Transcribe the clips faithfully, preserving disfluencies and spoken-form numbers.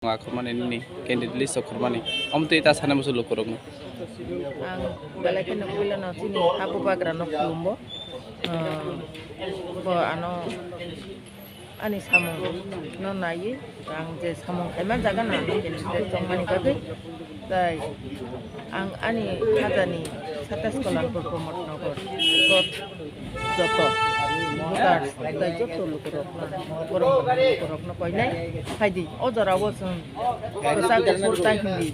Akhormani nini candidate list o khormani. Omo twi ta sana musu lukurokno. Ang belai kheno puilano chini ha bubagrano khulumbo. Ah, bo ano ani samung no naiwi ang je samung khaima jaga na candidate tongmani bagwi. Tai ang ani hajani satais Kalanpur Pramod Nagar, joto voters, tai joto lukurokno, borok lukurokno koinai phaidi. O jorao chwng kwchak kuphur tai hindi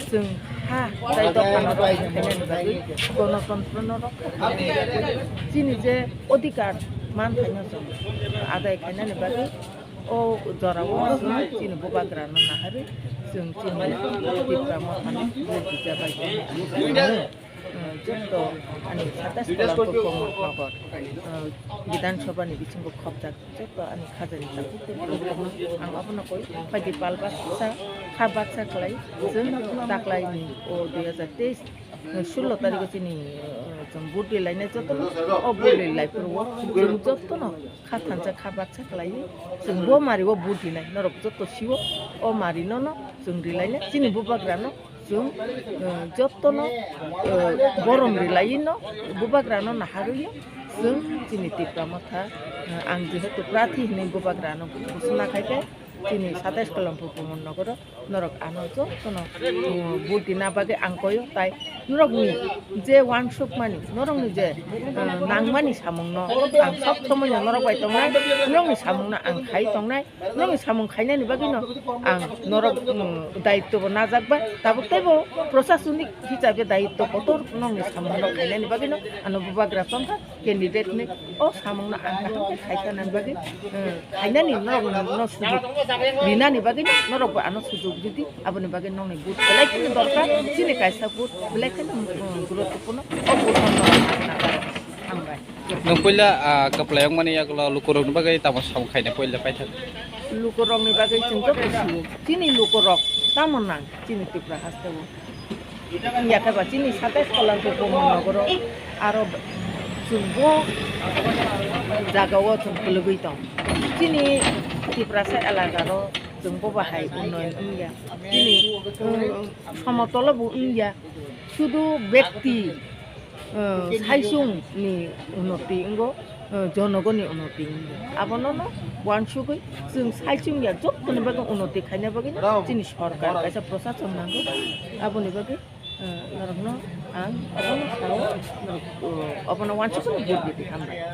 chwng ha tai dophano rokha khainani bagwi, gonotontrono rokha khainani bagwi, chini je odhikar manthaino chwng adai khainani bagwi o jorao chwng chini bubagrano naharwi chwng chini Tipra Mothano vote rwjabai. Joto ani satais Kalanpur Pramod Nagar, ah, Bidhan Sabha ni bisingo khopjak joto ani khajani tabuk tei borokno ang abono koi phaidi pal baksa kha baksa khlai chwng taklaini o dui hajar teis, ah, sullo tarikh o chini, ah, chwng vote rilainai jotono o vote rilai phuru o chwng jotono kha thansa kha baksa khlaiwi chwng bo mari o vote rinai norok joto sio o mari nono chwng rilainai chini bubagrano. Chwng, eh, jottono, eh, borom rilaiwi no bubagrano naharwi no chwng chini Tipra Motha, eh, ang jehetu prathi hinwi bubagrano ghosona khai khe chini satais Kalanpur Pramod Nagaro norok ano jottono, eh, vote rina bagwi ang koyo tai norokni je uansukmani norokni je, eh, nangmani samungno ang sob somoino norok bai tongnai, norokni samungno ang khai tongnai. Nokni samung khainani bagwino ang norok, mm, daitwbo najak bai, tabuk teibo prosasonik hisabe daitw kotor nokni samungno khainani bagwino ano bubagra tongkha candidate ni o samungno ang kaham khe khai thanani bagwi, mm, khainani norokno sujok rinani bagwino norokbo ano sujok ridi, aboni bagwi nokni vote belai kheno dorkar, chini kaisa vote belai kheno, mm, guruttopurno, o vote no norok nangkha. Hambai. Nwng puila, ah, kwplai wngmani yagulo lukurokni bagwi tamo samung khaina puila paithak? Lukurokni bagwi chwng joto sio. Chini lukurok tamo nang chini Tripura hasteo. Wngya khe ba chini satais Kalanpur Pramod Nagaro aro chwng bo jagao chwng kwlwgwi tong. Chini Tiprasa elakaro chwng bo bahai unnoyon wngya. Chini, um, somotolo bo wngya. Sudu bekti, uh, saichung ni unoti wngo, uh, jonogoni unoti wngo. Abono no uansugwi chwng saichung ya jottoni bagwi unoti khaina bagwi no chini sorkar kaisa prosason nango. Aboni bagwi, uh, norokno ang obono sao, uh, obono uansugwi vote ridi hambai.